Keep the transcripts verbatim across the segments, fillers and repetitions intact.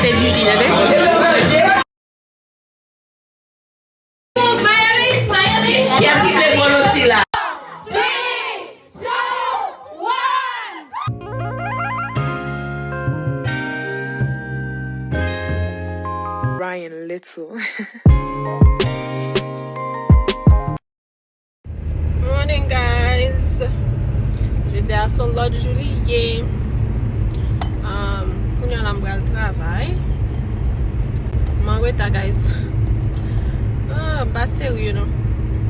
Se Didi, tande. Kiyès ki fè gwo loti la? Ryan Little. Morning, guys. Jodi a se yon lòt jou li ye. Um, kounye a la m pral travay. M an reta, guys. Ah, m pa serye, non.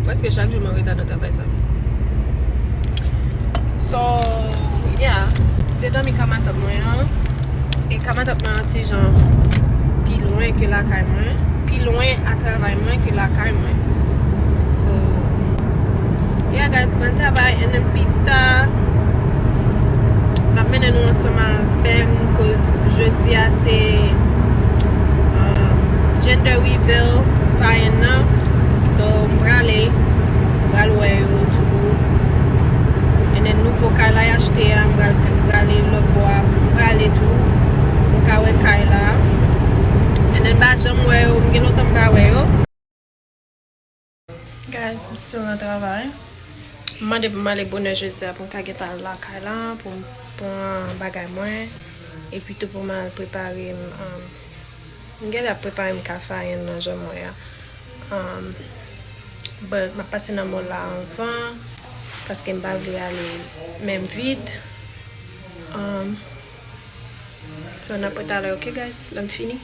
Prèske chak jou m an reta nan travay sa. So, yeah. M te dòmi ka matant mwen an. E ka matant mwen an ti jan pi lwen ke lakay mwen. Pi lwen a travay mwen ke lakay mwen. So, yeah, guys, bon travay. And then pita, m ap mennen nou ansanm avè m, 'cause jodi a se, um, gender reveal Fayen nan. So, m prale, m pral wè yo tou. And then nouvo kay la y achte a, m pral, m prale lòt bò a, m prale tou. M ka wè kay la. And then m pa janm wè yo, m gen lontan m pa wè yo. Guys, m still nan travay. M mande pou m ale bonè jodi a pou m ka gentan al lakay la, pou m pran bagay mwen. Epi tou pou m al prepare m, um, m genlè ap prepare m ka Fayen nan jan m wè a. Um, but m ap pase nan mall la anvan, paske m pa vle ale men m vid. Um, so n ap wè talè, ok, guys, lè m fini.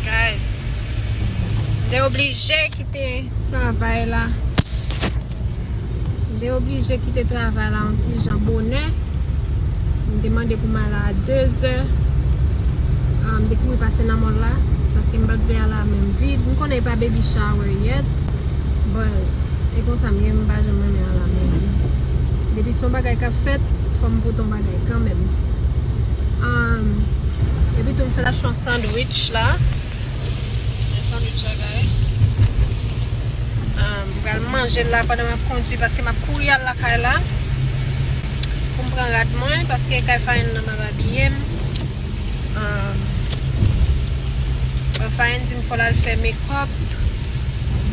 Guys, m te oblije kite travay la. M te oblije kite travay la yon ti jan bonè. M te mande pou m al a de zè. Ah, m te kouri pase nan mall la, paske m pa t vle al la men m vid. M konnen e pa baby shower yet, but e konsa m ye, m pa janm renmen al la men vid. Depi se yon bagay k ap fèt, fò m pote yon bagay kanmenm. Um, epi tou, m sot achte yon sandwich la. Yon sandwich la, guys. Um, m pral manje l la pandan m ap kondui, paske m ap kouri al lakay la pou m pran rad mwen, paske kay Fayen nan m ap abiye m. Um, Fayen di m fò l al fè makeup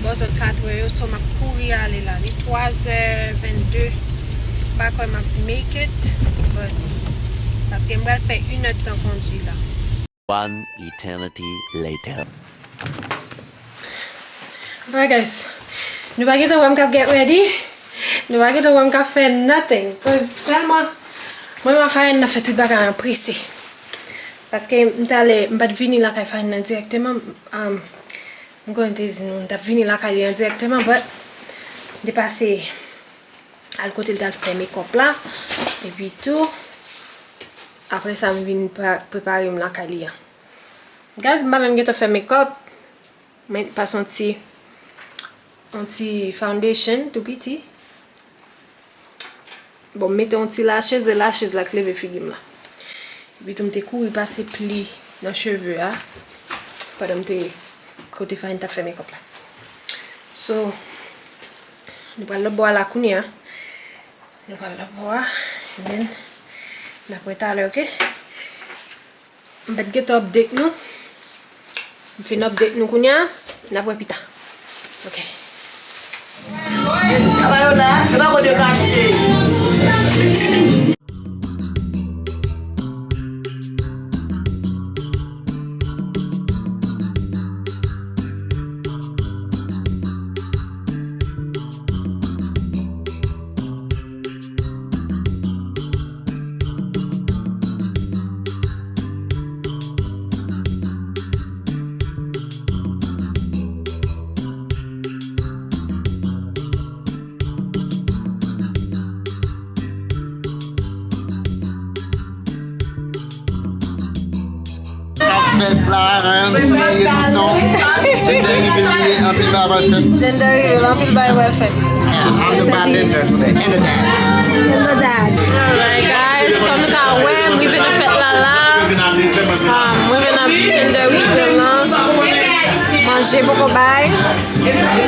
bò zòn katrè yo, so m ap kouri ale la. Li twazè vennde. M pa kwè m ap make it, but paske m pral fè inèdtan kondui la. One eternity later. Alright, guys, nou pa gentan wè m k ap get ready. Nou pa gentan wè m k ap fè nothing. Cause tèlman mwen menm ak Fayen nan fè tout bagay an prese. Paske m t ale, m pa t vini lakay Fayen nan dirèkteman. Um, m konnen m te di nou, m t ap vini lakay li an dirèkteman, but m te pase al kote l t al fè makeup la. Epi tou, apre sa, m vin pa, prepare m lakay li an. Guys, m pa menm gentan fè makeup. Mwen pase yon ti, yon ti foundation tou piti. Bon, m mete yon ti lashes, e lashes la k leve figi m la. Epi tou m te kouri pase pli nan cheve a pandan m te kote Fayen t ap fè makeup la. So, nou pral lòt bò a la kounye a. Nou pral lòt bò a. And then, n ap wè talè, ok? M pa t gentan update nou. M fin update nou kounye a. N ap wè pita. Ok. Apa yo la? Yo pa konn yo ka file. Sa fèt la, hein, m bliye tonton. M te rive bliye Anpil bagay pral fèt. Gender reveal, anpil bagay pral fèt. Yeah, I'm the bartender today and the dad. And the dad. Alright guys, kòm nou ka wè, m rive nan fèt la la. Ah, m rive nan gender reveal lan. Manje poko bay.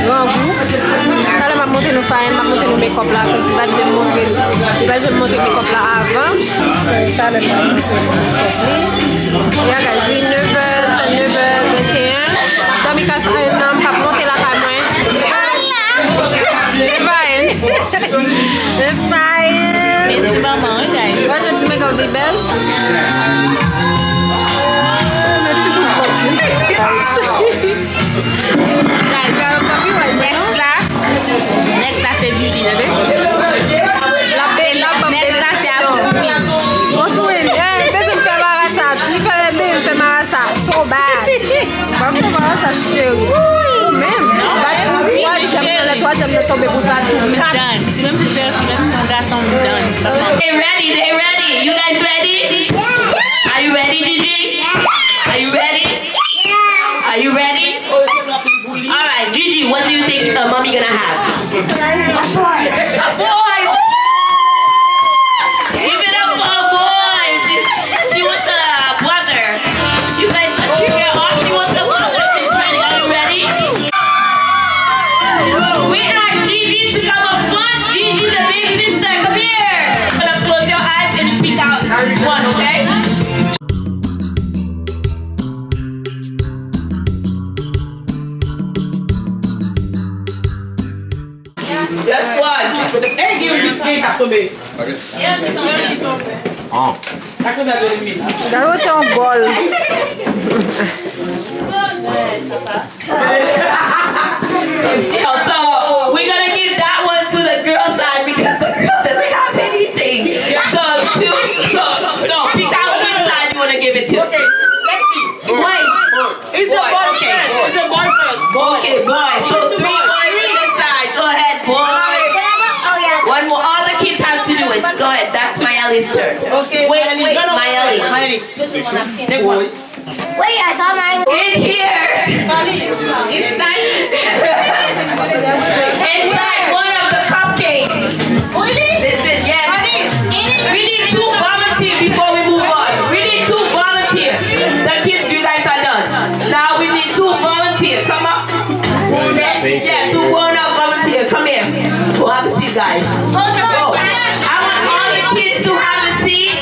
Grangou. Talè m ap montre nou fine, m ap montre nou makeup la, cause li pa t vle m montre, li pa t vle m montre makeup la avan. So, talè m ap montre nou makeup li. Yeah guys, li nevè, li fè nevè venteyen. Dòmi ka fè nan, m p ap monte lakay mwen. Li fine. Li fine. Men ti manman, wi, guys. Wè jan ti makeup li bèl. Men ti bout bòb li. Guys, next la, next la se Didi, tande? Next la se Abou Twin. Bon, Twin, eh, bezwen fè marasa. Li fè, men fè marasa so bad. Mwen fè marasa cheri. Ou menm. Ba, twazyèm nan, twazyèm nan tonbe pou ta tou. M done. Si menm si se yon fi, menm si se yon gason, m done. They ready, they ready. You guys ready? Are you ready, Gigi? Are you ready? Are you ready? All right, Gigi, what do you think uh, mommy gonna have? A boy. A boy. Give it up for a boy. She, she wants a brother. You guys, cheer her up. She wants a brother. She's ready. Are you ready? We have Gigi to come up front. Gigi, the big sister, come here. Gonna close your eyes and pick out one, okay? Last one. Hey, Guillaume, ki ka tonbe? Gade yon gòl. So, we're gonna give that one to the girl side because the girl doesn't have anything. So, two, so, no, pick out which side you wanna give it to. Okay, let's see. Boys. It's the boy first. It's the boy first. Okay, boy. So, three boys on this side. Go ahead, boy. One more. All the kids have to do it. Go ahead. That's Mayali's turn. Okay, wait, wait, Mayali. Next one. Wait, I saw mine. In here. Inside one of the cupcakes. Listen, yes. We need two volunteers before we move on. We need two volunteers. The kids, you guys are done. Now we need two volunteers. Come up. Yes, yes, two grown up volunteers. Come here. Go have a seat, guys. Go. I want all the kids to have a seat.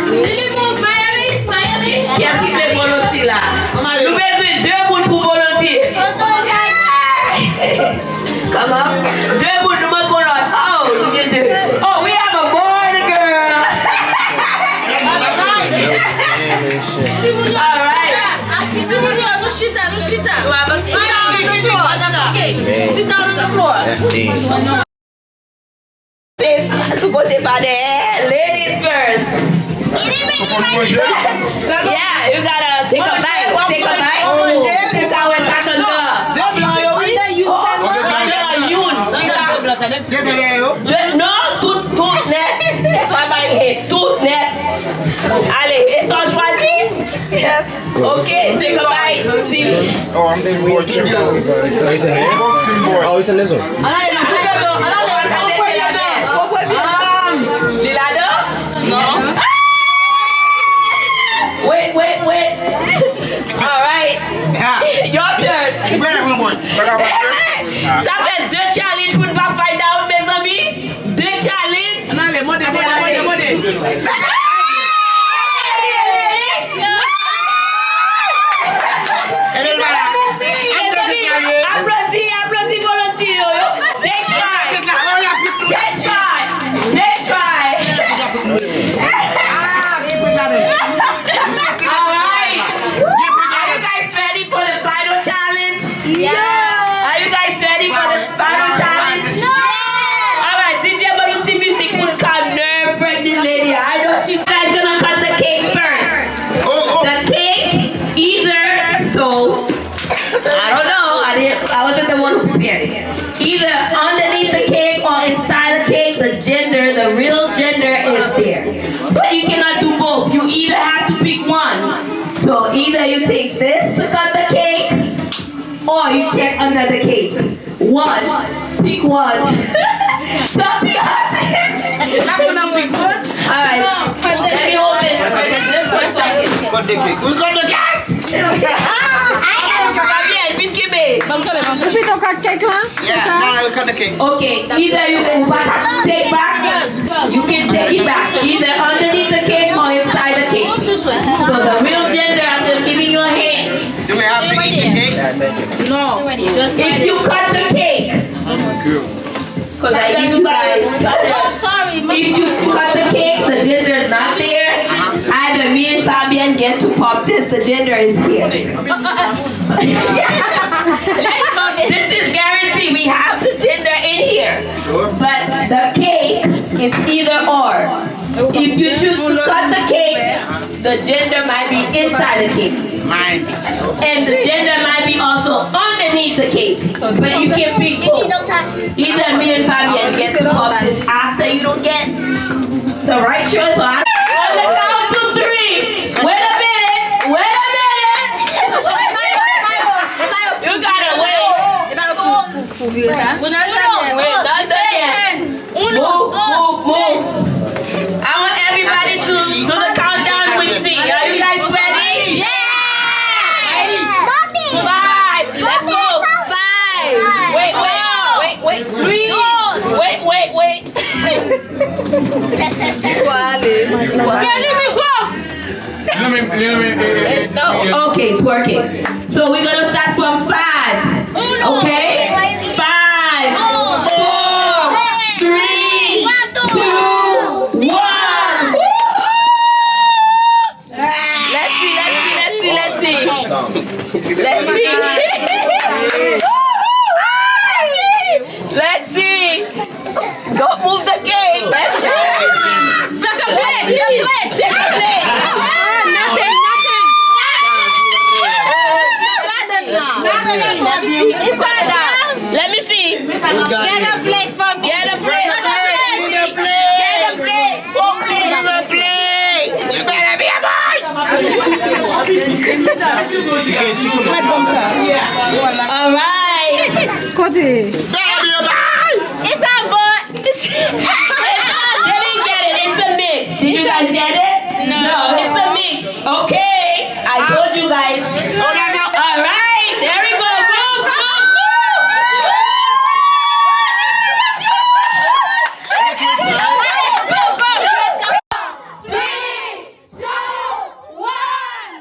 Lili, move, Mayali, Mayali. Kiyès ki fè volontye la? Nou bezwen de moun pou volontye. Come on. De moun, nou manke yon lòt. Oh, nou gen de. Oh, we have a boy and a girl. All right. Timoun yo, nou chita, nou chita. Sit down on the floor. That's okay. Sit down on the floor. Sou kote pa dèyè, ladies first. Yeah, you gotta take a bite, take a bite. Ou ka wè sa k anndan. Anndan youn sèlman. Anndan youn. De, non, tout, tout nèt. Pa bay hate, tout nèt. Ale, e sa w chwazi? Yes. Ok, take a bite. Si. Oh, I'm Team Boy. Team Boy. Team Boy. Oh, it's in this one. Li ladan? Non. Wait, wait, wait. All right. Your turn. Sa fè de challenge pou n pa fight out, mezanmi. De challenge. Ann ale, mande, mande, mande, mande. Aplodi, aplodi volonte yo, yo. They try. They try. They try. All right. Are you guys ready for the final challenge? Yeah. Are you guys ready for the final challenge? No. All right, D J, ban nou ti mizik pou n calm nerve pregnant lady. I know she's guys gonna cut the cake first. The cake, either, so, I don't know, I didn't, I wasn't the one who prepared it. Either underneath the cake or inside the cake, the gender, the real gender is there. But you cannot do both. You either have to pick one. So either you take this to cut the cake, Or you check under the cake. One. Pick one. Talk to your husband. Alright. Let me hold this. This one second. Cut the cake. We cut the cake! Gabriel, vin kenbe. Ou pito cut cake lan? Yeah, no, no, we cut the cake. Ok, either you ou pa ka take back, you can take it back, either underneath the cake or inside the cake. So the real gender, I'm just giving you a hint. Do we have to eat the cake? No. If you cut the cake, because I give you guys. Oh, sorry. If you cut the cake, the gender is not there. Either me and Fabian get to pop this, the gender is here. This is guaranteed. We have the gender in here. But the cake, it's either or. If you choose to cut the cake, the gender might be inside the cake. Might be. And the gender might be also underneath the cake. But you can pick both. Either me and Fabian get to pop this after you don't get the right choice or after. On the count to three. Wait a minute. Wait a minute. You gotta wait. Pou vire sa. Uno, dos, tres. Uno, dos, tres. Move, move, move. I want everybody to do the countdown with me. Are you guys ready? Yes! Five. Let's go. Five. Wait, wait, wait, wait. Three. Wait, wait, wait. Test, test, test. Li pral ale. Li pral ale. Kelly, mikwo. Li nan men, li nan men, eh, eh, eh, It's the, eh, eh. Okay, it's working. So we're gonna start from five. Uno. Okay? Five, four, three, two, one. Let's see, let's see, let's see, let's see. Let's see. Let's see. Don't move the cake. Let's see. Check a plate. The plate. Check a plate. Ah, nothing, nothing. It's all that. Let me see. Get a plate for me. Get a plate. Get a plate. Get a plate. Get a plate. You better be a boy. All right. Kote? Better be a boy. It's a boy. They didn't get it. It's a mix. Did you guys get it? No. No, it's a mix. Okay. I told you guys. Oh, that's a All right. There we go. Move, move, move. Three, two, one.